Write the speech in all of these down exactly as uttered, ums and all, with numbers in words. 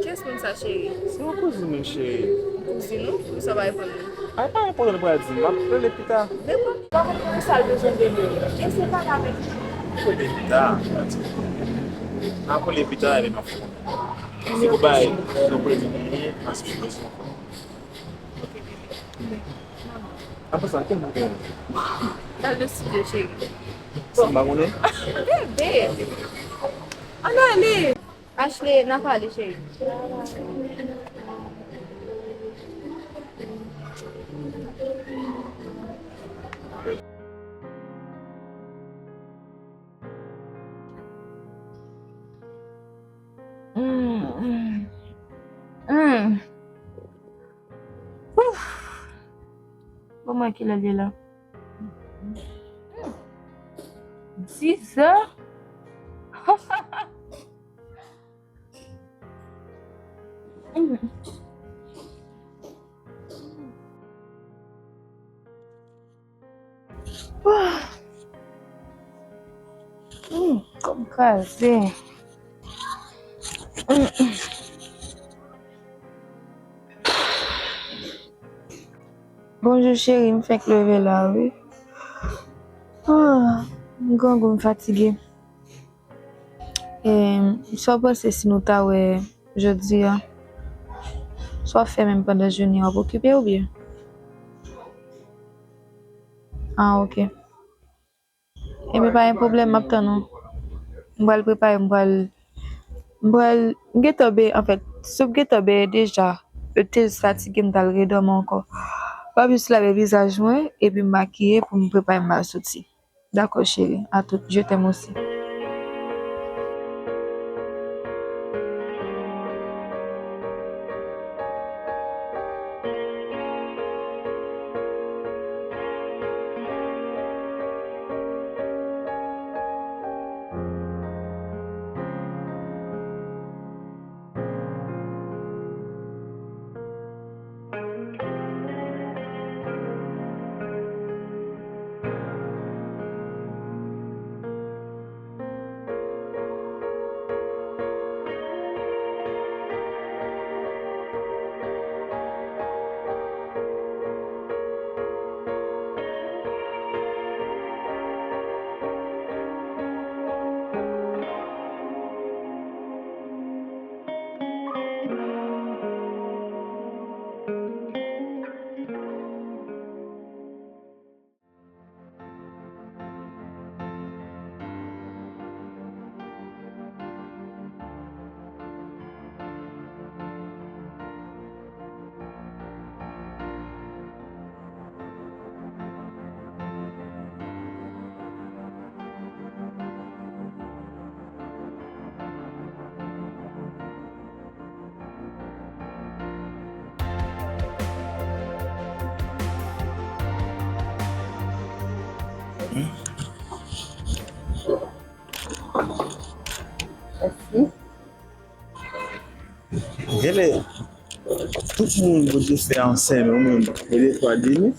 Kiyès moun sa, cheri? Se yon kouzin mwen, cheri. Kouzin ou? Poukisa w pa reponn li? A, pa enpòtan li pral di m. M ap rele pita. Reponn li. Pa konn poukisa l bezwen rele w. Eseye pale avèk li. Rele pita. M ap rele pita, epi m ap fè konnen. Si pou bay yon premye, paske m bezwen konnen. Apre sa, ki moun gen? Dal de studio, cheri. Si m pa konnen? Bebe! Ann ale! Ashley, n a pale, cheri. Mm. Mm. Ouf. Bon, mwen, kilè l ye la? Dis è? Hmm, kò m kraze. Hmm. Bonjou, cheri, m fenk leve la, wi. Ah, m grangou, m fatige. E, sa w panse si nou ta wè jodi a? Sa w ap fè menm pandan jounen an, w ap okipe oubyen? Ah, ok. Ebyen, pa gen pwoblèm, m ap tann ou. M pral prepare, m pral, m pral, m gentan benyen, anfèt, si w gentan benyen deja, e te fatige, m t al redòmi ankò. M ap jis lave vizaj mwen, epi m makiye pou m prepare m al soti. Dakò, cheri. A tout. Je t'aime aussi. Mèsi. Genlè, tout moun Bondye fè an sèmen, ou menm, genlè twa demi.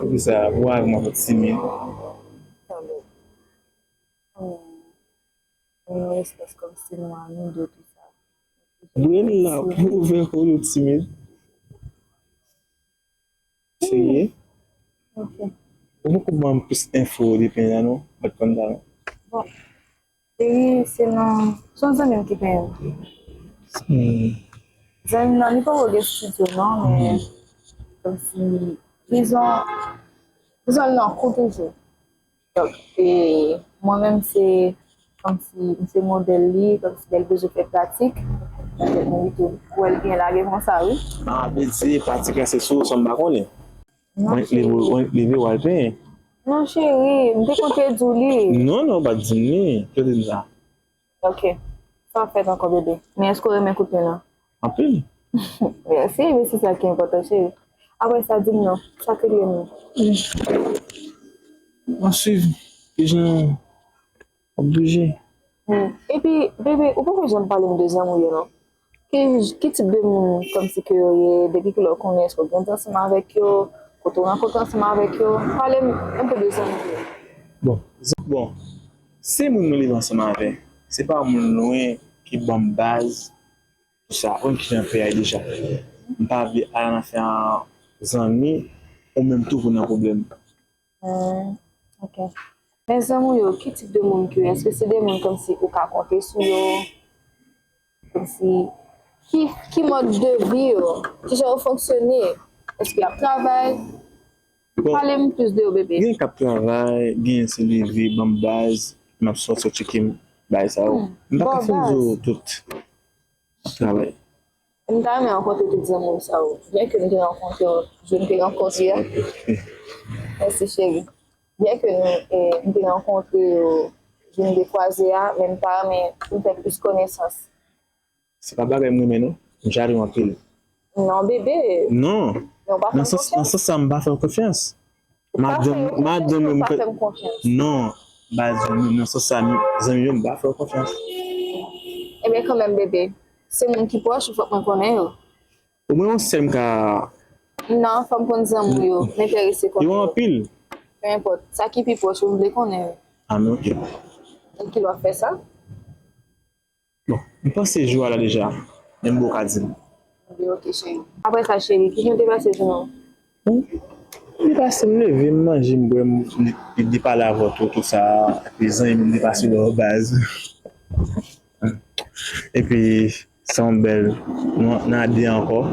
Poukisa, ou avè mwen fè timid? Tanmen. Yon espès kòmsi nou anime de tou sa. Bril la, pou ouvè kò nou timid. Serye? Ok. Ou poko ban m plis enfo de penyen an, non? Bat konn sa, non? Bon. Li, se nan, se yon zanmi m ki penyen l. Hmm. Zanmi m nan, li poko gen estidyo, non, men kòmsi, dizon, dizon, l nan kou toujou. Donk, e, mwen menm, se kòmsi, m se modèl li, kòmsi lè l bezwen fè pratik, petèt mwen rete wè l byen lage konsa, wi. A, vle di, pratik la, se sou ou, san m pa konnen. Non, cheri. Mwen leve, mwen leve, w al penyen. Non, cheri, m te konn te di w li. Non, non, w pa t di m li. Ki w te di m sa? Ok. Sa w ap fè ankò, bebe? Men èske w renmen kout men an? Anpil. Mèsi, men se sa ki enpòtan, cheri. Apre sa, di m non, sa k rive nou? M ap swiv. Ki jan w ap bouje? Hmm. Epi, bebe, ou poko janm pale m de zanmi w yo, non? Ki, ki tip de moun kòmsi ke yo ye? Depi kilè w konnen? Èske w grandi ansanm avèk yo? Kote w rankontre ansanm avèk yo? Pale m enpe de zanmi w yo. Bon, bon, se moun mwen leve ansanm avè, se pa moun lwen ki ban m baz, tout sa, ou menm ki nan peyi a deja. M pa vle al nan afè zanmi, ou menm tou pou nan pwoblèm. Hmm, ok. Men zanmi w yo, ki tip de moun ki yo? Èske se de moun kòmsi ou ka konte sou yo? Kòmsi, ki, ki mòd de vi yo? Kijan yo fonksyone? Èske y ap travay? Bon, pale m plis de yo, bebe. Gen k ap travay, gen se leve, ban m baz, m ap sòti, sòti tcheke m, bagay sa yo. Hmm, m pa ka bon, fin di w tout. Travay. M ta renmen rankontre tout zanmi w sa yo. Byen ke m te rankontre yo, je m te rankontre a. Mèsi, cheri. Byen ke nou, eh, m te rankontre yo, je m te kwaze a, men m ta renmen pou n fè plis konesans. Se pa bagay m renmen, non. M jalou anpil. Non, bebe. Non. Men w pa fè m konfyans. Nan sans, nan sans sa, m pa fè w konfyans. Ou pa fè yo konfyans, men w pa fè m konfyans. Non, baz zanmi, nan sans sa, zanmi yo, m pa fè yo konfyans. Ebyen, kanmenm, bebe, se moun ki pwòch ou, fòk mwen konnen yo. Omwen yon sèl m ka. Non, fò m konn zanmi w yo, m enterese konnen yo. Yo anpil. Peu importe, sa ki pi pwòch ou, m vle konnen yo. Ah, men ok. E kilè w ap fè sa? Bon, m panse jou a la deja, men m poko ka di l. Ebyen, ok, cheri. Apre sa, cheri, kijan w te pase jounen w? Bon, m te pase, m leve, m manje, m bwè, m, m, m pale avè w tou, tout sa, epi zanmi m te pase lò baz. Epi, se yon bèl, nou, n a de ankò,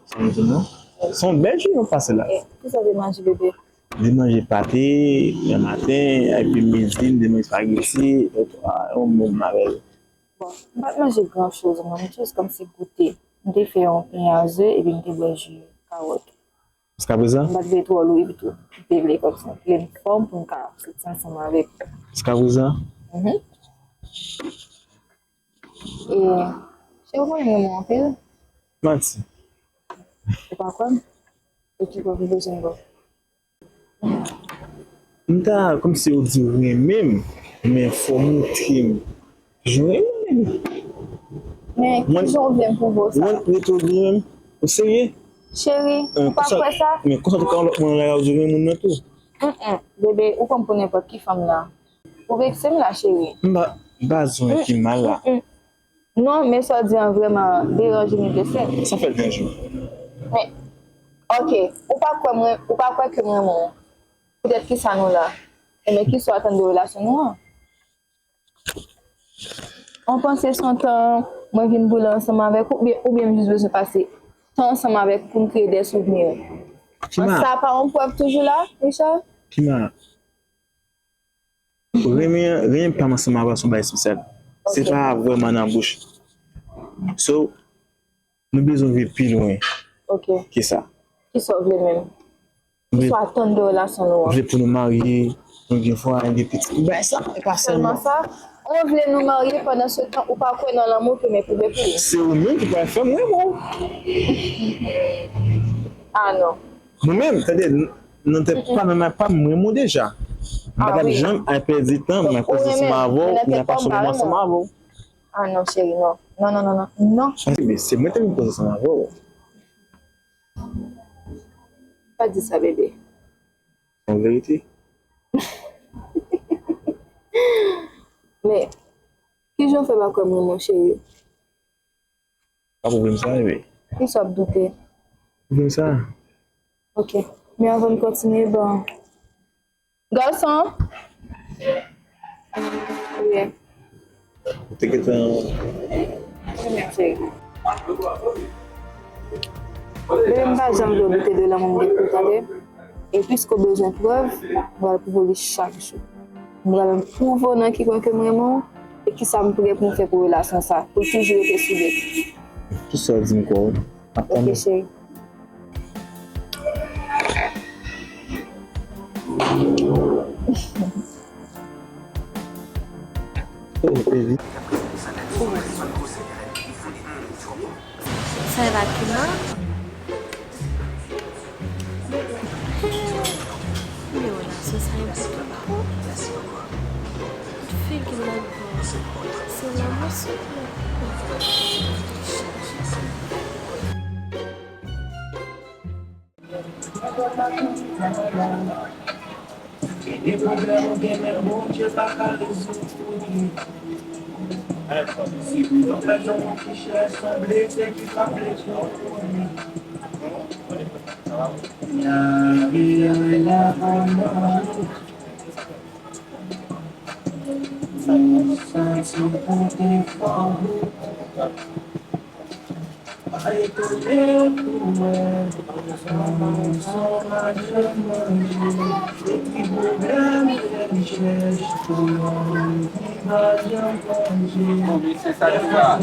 sa m di w non? Se yon bèl jounen nou pase la. E, kisa w te manje, bebe? M te manje pate, nan maten, epi midi, m te manje espageti, e, yon menm avè l. Bon, m pa t manje gran choz, mwen, m jis kòmsi goute. M te fè yon penyen a ze, epi m te bwè ji kawòt. Jiskaprezan? M pa t vle twò lou, epi tou, m te vle kòmsi m plen fòm pou m ka soti ansanm avèk. Jiskaprezan? Mhm. E, cheri, ou konnen m renmen w anpil. Manti. Ou pa kwè m? E ki prèv ou bezwen ba m? M ta kòmsi ou di ou renmen m, men fò w montre m. Jan w renmen m. Men ki jan w vle m pwouve w sa? Mwen rete ou di menm? Ou serye? Cheri, ou pa kwè sa? Men konsa tou ka yon lòt moun la, ou di renmen moun nan tou. Mm, mm. Bebe, ou pran m pou nenpòt ki fanm la. Ou vekse m la, cheri. M pa, m pa di w ki mal la. Mm, mm. Non, men sa w di an vrèman deranje m, vle se. Sa fè l deranje w? Men, ok, ou pa kwè mwen, ou pa kwè ke m renmen w. Poutèt ki sa nou la? Enben, ki sa w atann de relasyon nou an? Ou panse se yon tan mwen vin boule ansanm avèk ou, oubyen, oubyen m jis bezwen pase tan ansanm avèk ou pou n kreye de souvni? Kima? Sa pa yon prèv toujou la, Richard? Kima? Renmen, renmen pa m ansanm avè w se yon bagay espesyal. Se pa vrèman nan bouch. So, nou bezwen viv pi lwen ke sa. Kisa w vle menm? Kisa w atann de relasyon nou an? M vle pou nou marye, nou gen fwaye, gen pitit. Bagay sa, e pa sèlman sa. Ou vle nou marye, pandan se tan, ou pa kwè nan lanmou ke mwen pwouve pou ou. Se ou menm ki pral fè m renmen w. Ah non. Mwen menm, tande, n-, nan tèt pa m, pa m, mwen, mwen deja. M pa t ap janm al pèdi tan mwen, pase ansanm avè w, mwen ap pase moman ansanm avè w. Ah non, cheri, non. Non, non, non, non, non. Paske se mwen te vin koze ansanm avè w. Pa di sa, bebe. Se yon verite. Men, kijan w fè pa kwè m, mon cheri? Pa pwouve m sa, bebe. Kisa w ap doute? Pwouve m sa. Ok. Men anvan n kontinye, bon. Gason! Wi. Ou te gentan. Wi, men cheri. Bebe, m pa janm vle w doute de lanmou m gen pou ou, tande? E piske w bezwen prèv, m pral pwouve w li chak jou. M pral pwouve w nan ki pwen ke m renmen w, e kisa m gen pou m fè pou relasyon sa, pou l toujou rete soudè. Tout sa w di m kwè w. M ap tann ou. Ok, cheri. Oh, baby. Sa e pa Kima? Men relasyon sa enpòtan. Kout figi m nan gwo. Se lanmou sou lanmou. Gen de pwoblèm ou gen, men Bondye pa ka rezoud li. Si pou yon pèsòn ki chè sanble, se ki pa vle konnen. Nya, nya, nya, nya. Ou santi kote fò. Pa etone pou wè, son mache manje. Epi pwoblèm, chèch pou yon ki pa janm manje. Bon, mesye, sa nou a.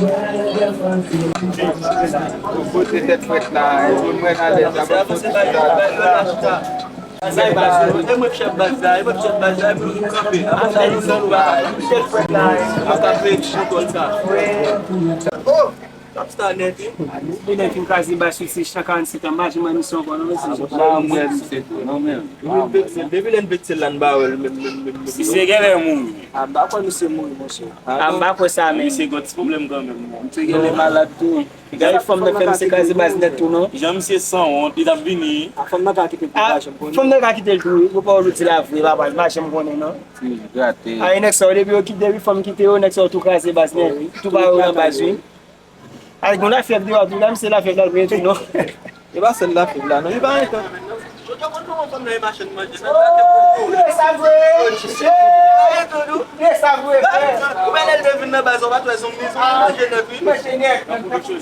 Ou pote tèt frèt la, e pou mwen alèz, la, pou pote sa. Sa e baz, e mwen k chèf baz la, e mwen k chèf baz la, e mwen k kanpe. Apre sa, nou nan nou pa, nou chèf frèt la, nou kanpe sou kòl sa. Oh! Top star nèt, wi. Li nèt vin kraze baz sou se chan karannsèt an, maji mwen misyon ankò, non, mesye. Ah, mwen, misye tou, non, men. Depi lè n pete l la, n pa wè l, menm, menm, menm, menm. Si se genlè mouri. Ah, m pa kwè misye mouri, monchè. Ah, m pa kwè sa, men. Misye gon ti pwoblèm kanmenm, non. Misye genlè malad tou. Gade fanm nan fè misye kraze baz nèt tou, non. Jan misye sanwont, li t ap vini. Ah, fanm nan ka kite l tou, pa janm konnen. Fanm nan ka kite l tou, wi. Ou pa wè l di la vre, papa, li pa janm konnen, non. Ay, nèg sa yo, depi yo kite, depi fanm kite yo, nèg sa yo tou kraze baz nèt. Tou ba yo nan baz, wi. Ay, gon lafyèv deyò tou, la, misye lafyèv la, l gen tou, non. E pa sèl lafyèv la, non, e pa entan. Yo konn kòman fanm nan e machann manje, nan gate popo. Wi, sa vre. Wi, sa vre, frè. Ou wè lè l te vin nan baz, ou pa t wè zonbi, zonbi manje nèt, wi. Manje nèt, manje.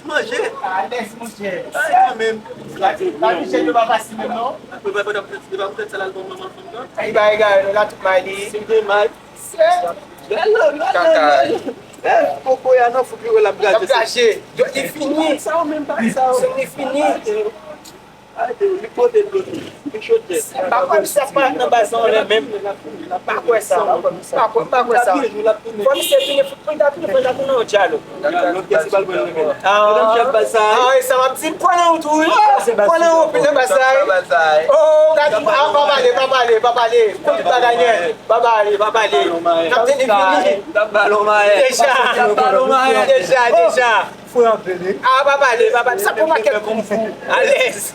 Manje. Alèz, monchè. Ay, kanmenm. La, la, Michel, yo pa fasil menm, non. Li pa poutèt sa l al bon manman fanm nan. Li pa egal, la tout may li. Si l gen may. Bèl, bèl, bèl. Eh, kokoye a nan fou ki wè l ap gaje. L ap gaje. Li fini. Sa ou menm pa sa ou. Li fini. Li pote dlo tou. Li chotè. M pa kwè misye ap parèt nan baz nan anlè menm. M pa kwè sa. M pa kwè, m pa kwè sa. Fò misye vini, fò l ta tounen, fò l ta tounen yon dyalo. Dyalo, kiyès ki pral pran l nan men? Ah, madanm chèf baz sa. Ah, e sa m ap di, m pran nan ou tou, wi. Pran nan ou, pil nan baz sa. Oh, gad, ah, pa pale, pa pale, pa pale. Tout bagay nèt. Pa pale, pa pale. N ap teni fini. N ap ba l yon mayè. Deja. N ap ba l yon mayè. Deja, deja. Fou anpil, wi. Ah, pa pale, pa pale. Sa pou makèt pou fou. Alèz.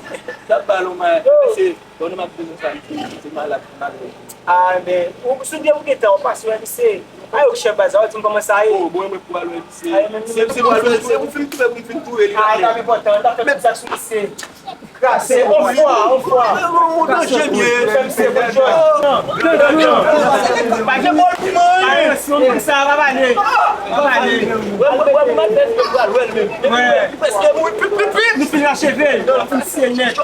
N ap ba l yon mayè. Mesye, bon, nou m ap di nou sa, misye malad, malad. Ah, men, ou, si w byen ou gen tan, ou pase wè misye. Ah, yo chèf baz la, ou di m kòman sa ye. Oh, bon, mwen pou al wè misye. Se, se pou al wè, se pou fin touye, pou fin touye li. Ah, li t ap enpòtan, li t ap fè tout sa sou misye. Kraze, on fwa, on fwa. Ou danje byen. Fè misye bon jòj. Pa gen bòl pou mwen. Atansyon, moun sa pa pale. Pa pale. Wè, wè, wè, m ap fè l pral wè l menm. Wè. Li prèske mouri, pip, pip, pip. Nou fin acheve. Nou fin siye nèt.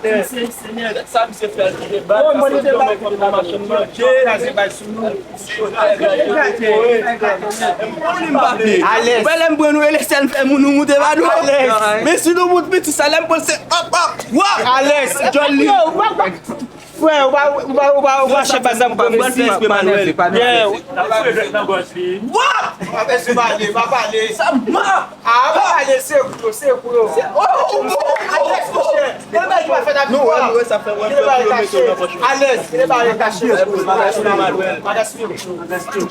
Fin siye, siye nèt. Sa misye fè al kite baz. Oh, mwen te bay kòb nan machann manje. Kraze baz sou nou. Alèz. Ou wè lè m pran nou e lè sèl fè moun nou moute pa nou. Alèz. Men si nou moute piti sa, lè m pran l se hop, hop, wap. Alèz. Jolly. Frè, ou pa, ou pa, ou pa, ou pa chèf baz la pou pran mesi. Yeah. Wap. Pa pale, pa pale. Sa m ap. Ah, pa pale, se kou yo, se kou yo. Alèz, monchè. Gen bagay ki pa fèt ak nou, nou wè sa fè wè. Gen bagay kache. Alèz, gen bagay kache.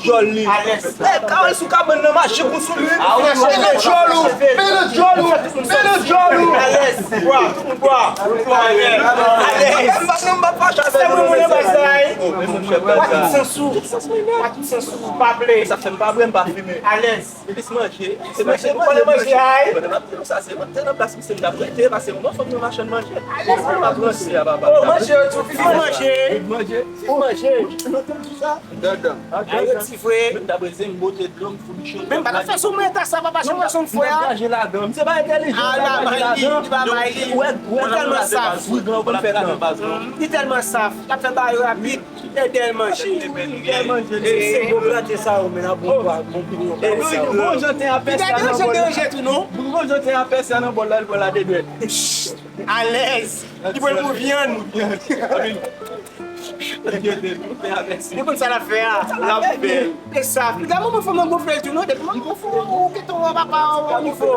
Jolly. Alèz. Eh, kawòl sou kabann nan mache pou sou li. Ah, wi, wi. Mete djòl ou. Mete djòl ou. Mete djòl ou. Alèz. Bwa, bwa, bwa, alèz. Alèz. Se mwen, mwen, mwen, sa, eh. Wa tout sans ou. Wa tout sans ou. Pa plè. Sa fè m pa bwè, m pa fimen. Alèz. Plis manje. Se manje, manje, manje, ay. Mwen, m ap di nou sa, se mwen te nan plas misye, m t ap rete, paske mwen fanm nan machann manje. Mwen ap ranse a papa. Oh, manje yo tou, vin manje. Vin manje. Vin manje. Ou tande sa? Ay, yo ti vre. Mwen t ap rete, m bote dlo, m fout chotè. Men m pa t ap fè sou mwen ta sa, papa, se pwason m fwe a. Mwen gaje ladan. Misye pa entèlijan. Ah, li pa bay li, li pa bay li. Li tèlman saf. Li tèlman saf. L ap fè bagay yo rapid. Ede l manje. Ede l manje. Se gwo plante sa yo, men, nan bon pwa, bon pwa. E nou, nou gon jan ten apèse a nan bòl la. Tou, non? Nou gon jan ten apèse a nan bòl la, l pran la de dwèt. Alèz. Li pran l pou vyann. Li konn sa l ap fè a. L ap fè. E sa, piga manman fanm nan gonfle l tou, non? Depi manman gonfle, ou gentan wè papa a on nivo.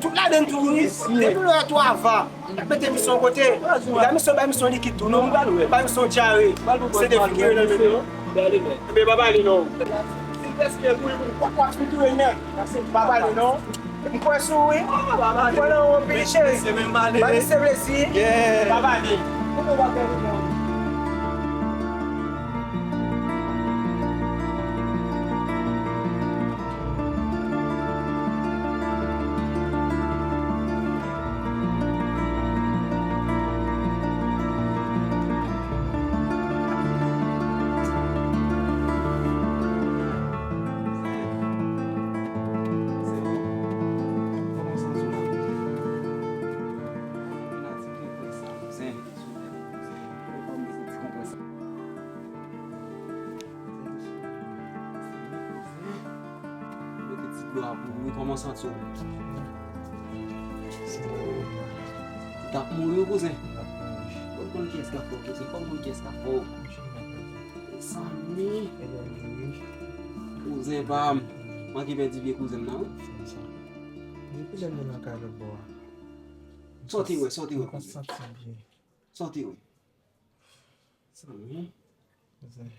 Tout ladann tou, wi. Depi lè tou ava. Mete misyon kote. Gade misyon, bay misyon likid tou, non? Bay misyon dyare. Se de figi yo nan men yo. Enben, pa pale, non. Silvestre, wi, wi. Pa pale, non. M kwè sou ou, wi. M kwè nan ou anpil, cheri. Ba misye plezi. Pa pale. Mete ti dlo a pou ou, kòman w santi w? Ou t ap mouri wi kouzen. Fò w konn kiyès k ap fè w kouzen, fò w konn kiyès k ap fè w. Mezanmi. Kouzen pa m. Manke pèdi vye kouzen m nan wi. Depi lè m nan kay lòt bò a. Sa w te wè, sa w te wè kouzen? Sa w te wè? Mezanmi. Kouzen.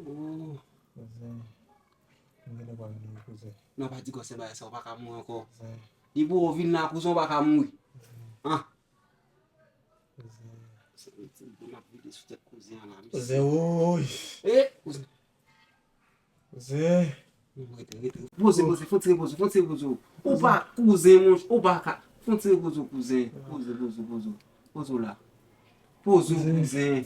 Oh. Kouzen. Mwen genlè pral mouri, kouzen. Non, pa di kò se bagay sa, ou pa ka mouri ankò. Kouzen. Depi w vin la, kouzen, ou pa ka mouri. Kouzen. An? Kouzen. Se yon ti boul ap vide sou tèt kouzen an la, mesye. Kouzen, woy. Eh, kouzen. Kouzen. Rete, rete. Poze, poze, fon ti repoze, fon ti repoze. Ou pa kouzen, monch-, ou pa ka. Fon ti repoze, kouzen. Poze, poze, poze. Poze w la. Poze w, kouzen.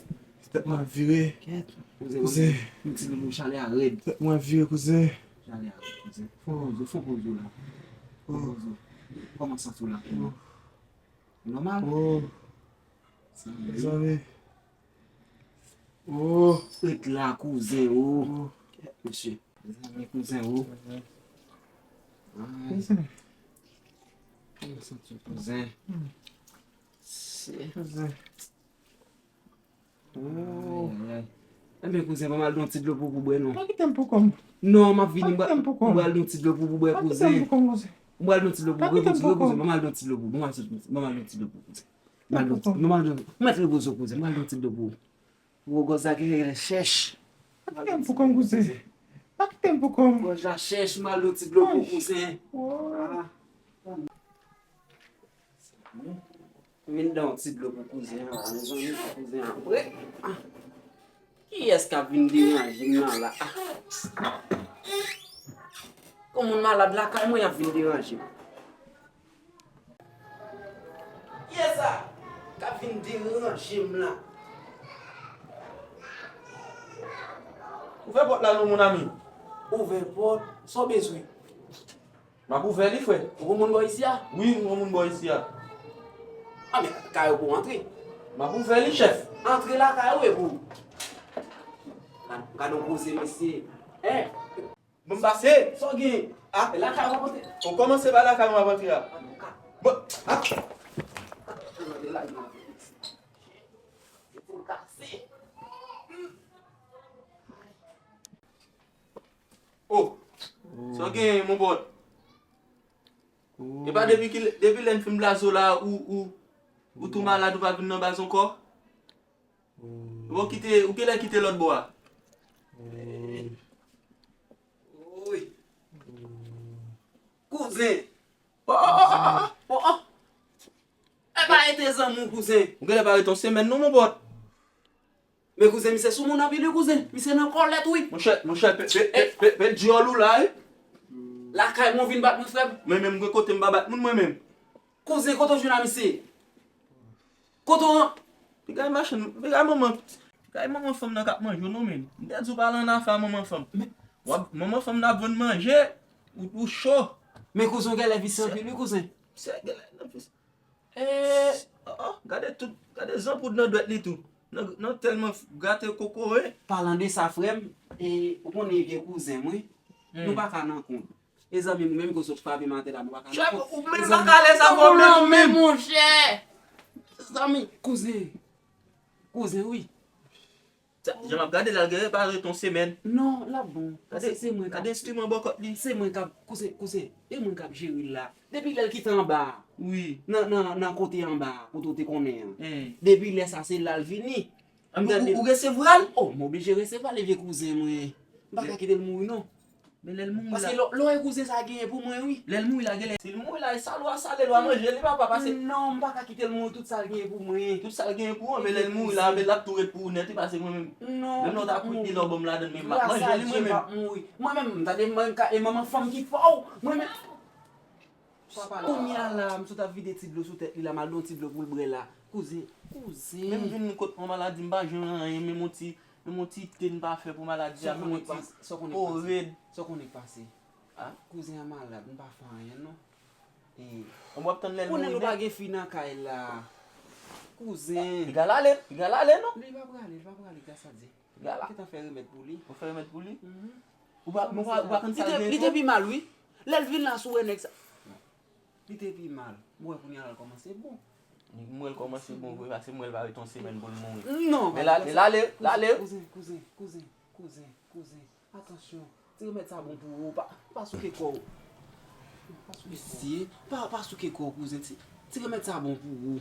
Tèt mwen ap vire. Kèt. Kouzen, kouzen. Yon ti loulou, chalè a rèd. Tèt mwen ap vire, kouzen. Chalè a rèd, kouzen. Fon poze, fon poze w la. Fon poze w. Kòman w santi w la? Nòmal? Oh. Zanmi. Oh. Ret la, kouzen, oh. Oh. Mesye. Zanmi, kouzen, oh. Ay. Kouzen. Kouzen. Kouzen. Oh. Ay, ay, ay. Enben, kouzen, ban m al don ti dlo pou ou bwè, non. Pa kite m pou kò m. Non, m ap vini, m pral don ti dlo pou ou bwè, kouzen. Pa kite m pou kò m, kouzen. M pral don ti dlo pou ou bwè, kouzen. Ban m al don ti dlo pou ou. Ban m al don ti dlo pou ou, kouzen. M al don ti dlo, m al don, m mèt repoze w, kouzen. M al don ti dlo pou ou. Gwo gòj la genlè chèch. Pa kite m pou kò m, kouzen. Pa kite m pou kò m. Gòj la chèch, m al don ti dlo pou ou, kouzen. Oh. Ah. Vin dan yon ti dlo pou kouzen an, mezanmi, pou kouzen an pre. Ah. Kiyès k ap vin deranje m nan la? Ah. Kon moun malad lakay mwen, y ap vin deranje m. Kiyès sa k ap vin deranje m la? Ouvè pòt la non, mon ami. Ouvè pòt? Sa w bezwen? M ap ouvè li, frè. Ou gon moun bò isi a? Wi, m gon moun bò isi a. A, men kay ou pou antre. M ap ouvè li, chèf. Antre lakay ou epi w. Gad, gad yon koze, mesye. Hein? Bon, m pase. Sa w gen? Ah. Lakay ou ap antre. Ou kòmanse pa lakay ou m ap antre a. Bon, ah. Oh, sa w genyen, mon bòt? Oh. E pa depi ki, depi lè n fin blaze w la, ou, ou, ou tou malad, ou pa vin nan baz ankò? Oh. Ou kite, ou genlè kite lòt bò a? Oh. Woy. Kouzen. Oh, oh, oh, oh, oh. Oh, oh. E pa ete zanmi w, kouzen. Ou genlè pa ret yon semèn non, mon bòt. Men kouzen, misye sou moun anpil wi, kouzen. Misye nan kòlèt wi. Monchè, monchè, pe, pe, pe, pe, pe dyòl ou la, wi. Lakay mwen w vin bat mwen, frè m. Mwen menm, gen kote m pa bat moun, mwen menm. Kouzen, kote w jwenn a misye? Kote w an? Piga machann, piga manman, piga manman fanm nan k ap manje w non, men. M te di w pa al annafè a manman fanm. W ap, manman fanm nan ap vann manje, ou, ou cho. Men kouzen, w genlè visye anpil wi, kouzen. Misye genlè nan visye. Eh, oh, oh, gade tout, gade zanpoud nan dwèt li tou. Nan, nan tèlman f-, gate kokoye. Palan de sa, frè m, e, ou konnen vye kouzen mwen, nou pa ka nan kont. E zanmi m, ou menm ke w sot frape m atè la, nou pa ka nan kont. Chèf, ou menm pa ka lè sa fò menm, ou menm, monchè. Zanmi, kouzen. Kouzen, wi. Sa, jan m ap gade la, l genlè pa ret yon semèn. Non, l ap bon. Paske se mwen k ap, gade enstriman bò kòt li. Se mwen k ap, kouzen, kouzen, e mwen k ap jere l la. Depi lè l kite anba a. Wi. Nan, nan, nan kote anba a, kote w te konnen an. Depi lè sa, se la l vini. Ou, ou resevwa l? Oh, m oblije resevwa l, e vye kouzen mwen. M pa ka kite l mouri, non. Men lè l mouri la. Paske lè, lè w wè kouzen sa genyen pou mwen, wi. Lè l mouri la, genlè, si l mouri la, e sa lwa sa, lè lwa manje li, papa, pase. Non, m pa ka kite l mouri, tout sa l genyen pou mwen. Tout sa l genyen pou ou, men lè l mouri la, men l ap tou ret pou ou nèt, wi, pase mwen menm. Non, menm lè w ta kwit li, lè w ban m ladann, men m ap manje li, mwen menm. Mwen menm, tande, mwen ka, e manman fanm ki fè w, mwen menm. Kounye a la, m sot ap vide ti dlo sou tèt li la, m al ba w ti dlo pou l bwè la. Kouzen, kouzen. Menm vin kot mwen maladi, m pa jwenn anyen, menm yon ti, menm yon ti te n pa fè pou maladi a, menm yon ti po rèd. Sa w konnen k pase? Kouzen an malad, m pa fè anyen non. E, konnen nou pa gen fi nan kay la. Kouzen. Piga l ale, piga l ale non. Li pa prale, li pa prale, gras a Dye. Piga l ale. Gentan fè remèd pou li. Ou fè remèd pou li? Ou pa, ou pa, ou pa konn sa l gen tou? Li te pi mal, wi. Lè l vin la, si w wè nèg sa. Li te pi mal. M wè kounye a la l kòmanse bon. M wè l kòmanse bon vre, pase m wè l pa ret yon semèn pou l mouri. Non. Men l ale, l ale, l ale. Kouzen, kouzen, kouzen, kouzen, kouzen. Atansyon. Ti remèd sa bon pou ou. Pa, pa souke kò w. Pa souke kò w. Mesye, pa, pa souke kò w, kouzen. Ti, ti remèd sa bon pou ou.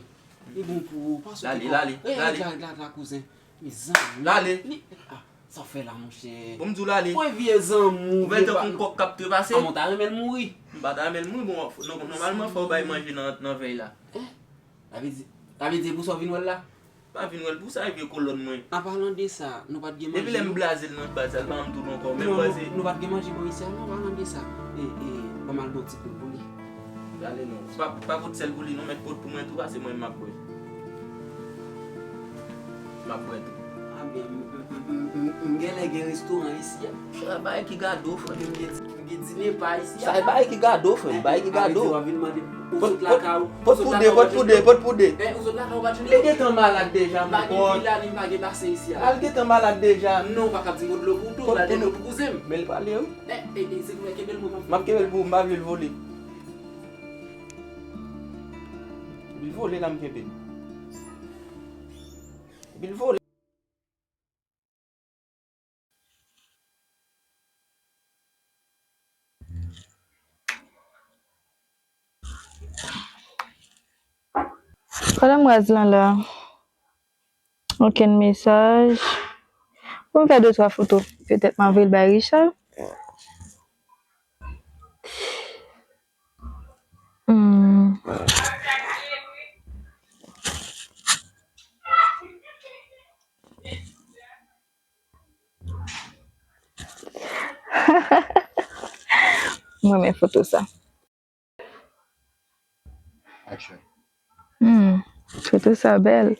Li bon pou ou. Pa souke kò w. L ale, l ale, l ale. Gad, gad, gad la, kouzen. Mezanmi. L ale. Li, ah, sa w fè la, monchè. Bon, m di w l ale. Mwen vye zanmi w. Ou fè l tankou yon kòk k ap trepase. Ah, mwen ta renmen l mouri. M pa ta renmen l mouri, bon, nò-, nòmalman, fò w bay manje nan, nan vèy la. Sa vle di, sa vle di e pou sa w vin wè l la? M pa vin wè l pou sa, e vye kolòn mwen. An palan de sa, nou pa t gen manje, non? Depi lè m blaze l nan baz la, l pa janm tounen ankò, men m panse. Non, nou, nou pa t gen manje bò isi a, non, an palan de sa. E, e, ban m al ba w ti poul pou li. Gade non. Pa, pa pot sèl pou li non, men pot pou mwen tou, pase mwen m ap bwè. M ap bwè tou. Ah, men, m, m, m, m, m, m genlè gen restoran isi a. Sa bagay ki gado, frè. M gen, m gen dine pa isi a. Sa e bagay ki gado, frè, bagay ki gado. Sa vle di w ap vin mande, ou sot lakay ou, pot pou de, pot pou de, pot pou de. Eh, ou sot lakay ou pa t jwenn dlo? Li gentan malad deja, mon pote. M pa gen pil la, li pa gen basen isi a. Al gentan malad deja. Non, ou pa ka di m dlo pou tou, la de dlo pou kouzen m. Men li pale, wi. Eh, eh, eh, se pou mwen kenbe l mwen. M ap kenbe l pou ou, m pa vle l vole. Epi l vole la m kenbe l. Epi l vole. Pandan m raz lan la, okenn mesaj. Pou m fè de twa foto, petèt m a voye l bay Richard. Hmm. M renmen foto sa. Action. Hmm, foto sa bèl.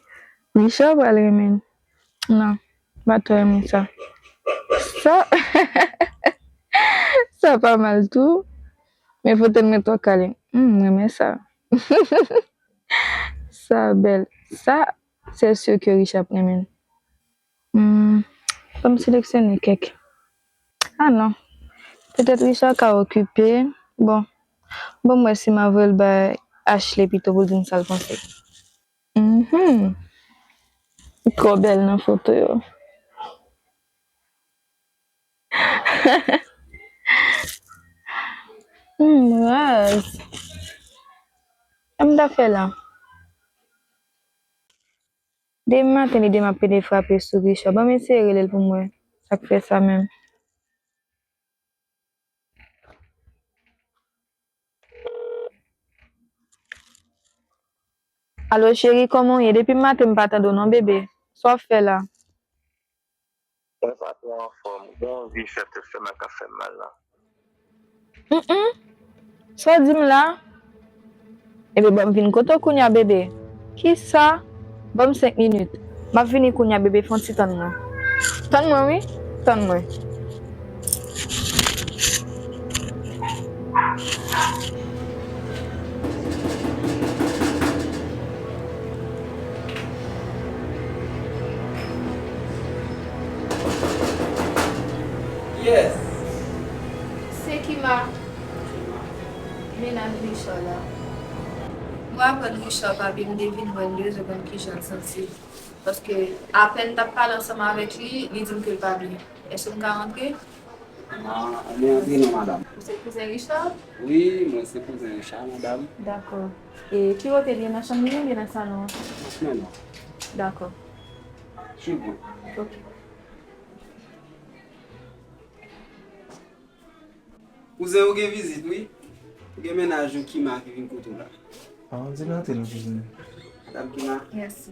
Richard pral renmen l. Non, m pa twò renmen sa. Sa, sa pa mal tou. Men foto l mwen twò kale. Hmm, m renmen sa. Sa bèl. Sa, c'est sûr que Richard ap renmen l. Hmm, fò m seleksyone kèk. Ah non. Petèt Richard ka okipe. Bon. Bon, m wè si m a voye l bay Ashley pito pou l di m sa l panse. Mhm. Li twò bèl nan foto yo. Hmm, raz. Sa m ta fè la? Demen maten, li di m ap pede frape sou Richard. Ban m eseye rele l pou m wè sa k fè sa menm. Alo, cheri, kòman w ye? Depi maten, m pa tande w non, bebe. Sa w ap fè la? Mwen pa twò anfòm. Gen yon vye fè tèt fè mal k ap fè m mal la. Hum, hum. Sa w di m la? Ebyen, ban m vin kote w kounye a, bebe. Kisa? Ban m senk minit. M ap vini kounye a, bebe. Fè yon ti tann mwen. Tann mwen, wi. Tann mwen. Kiyès? Se Kima. Kima. Mennaj Richard la. Mwen aprann Richard pa vin, m te vin wè l, m te bezwen konn kijan l santi l. Paske apèn m t ap pale ansanm avèk li, li di m ke l pa byen. Èske m ka rantre? Ah, ann antre non, madanm. Ou se kouzen Richard? Wi, mwen se kouzen Richard, madanm. Dakò. E ki kote l ye, nan chanm li oubyen nan salon an? Non, non. Dakò. Swiv mwen. Ok. Kouzen, ou gen vizit, wi. Ou gen mennaj ou Kima ki vin kote w la. Ah, di l antre nan kouzin. Madam Kima. Mèsi.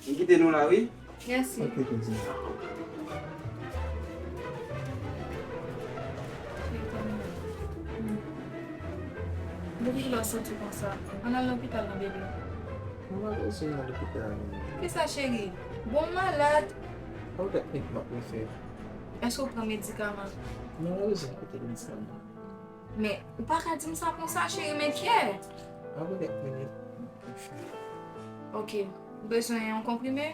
M kite nou la, wi. Mèsi. Ok, kouzen. Depi lè w soti konsa, ann al lopital non, bebe. Mwen pa bezwen al lopital non. Kisa, cheri? Bon, m malad. Ou tèt nèt m ap refè. Èske w pran medikaman? Mwen pa bezwen pran medikaman. Men, ou pa ka di m sa konsa, cheri, men kyè. Apre kèk minit, m ap refè. Ok. Ou bezwen yon konprime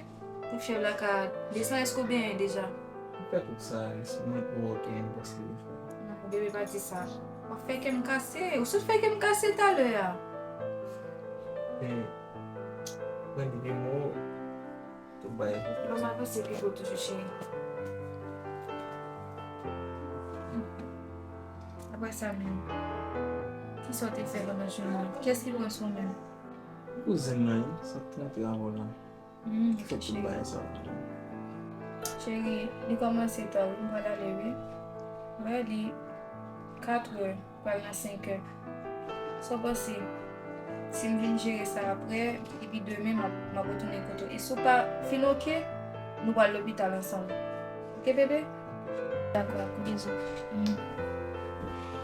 pou fyèv la ka desann? Èske w benyen deja? M fè tout sa, wi, si mwen pou okenn pase refè. Non, bebe, pa di sa. W ap fè kè m kase. Ou sot fè kè m kase talè a. Men, mwen di de mo, tout bagay pou... Ban m avanse pi wo toujou, cheri. Apre sa menm, kisa w te fè pandan jounen an? Kiyès ki pran swen w menm? Kouzin mwen, sa k t antre avè w la. Hmm, ki fè tout bagay sa. Cheri, li kòmanse ta wi, m pral ale wi. Wè li katrè, pral nan senkè. Sa w panse? Si m vin jere sa aprè, epi demen m ap, m ap retounen kote w. E si w pa fin oke, nou pral lopital ansanm. Oke, bebe? Dakò, bizou. Hmm.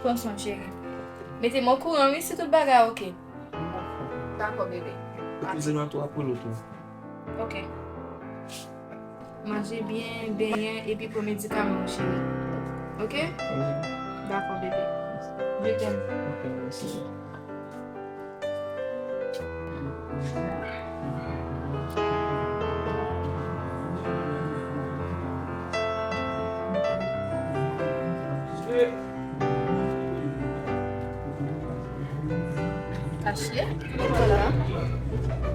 Pran swen w, cheri. Mete m okouran, wi, si tout bagay oke. Dakò, bebe. Epi, se nan twa pou lòt ou. Ok. Manje byen, benyen, epi pran medikaman w, cheri. Ok? Wi. Dakò, bebe. Je t'aime. Ok, mèsi. Ashley, kòman w la?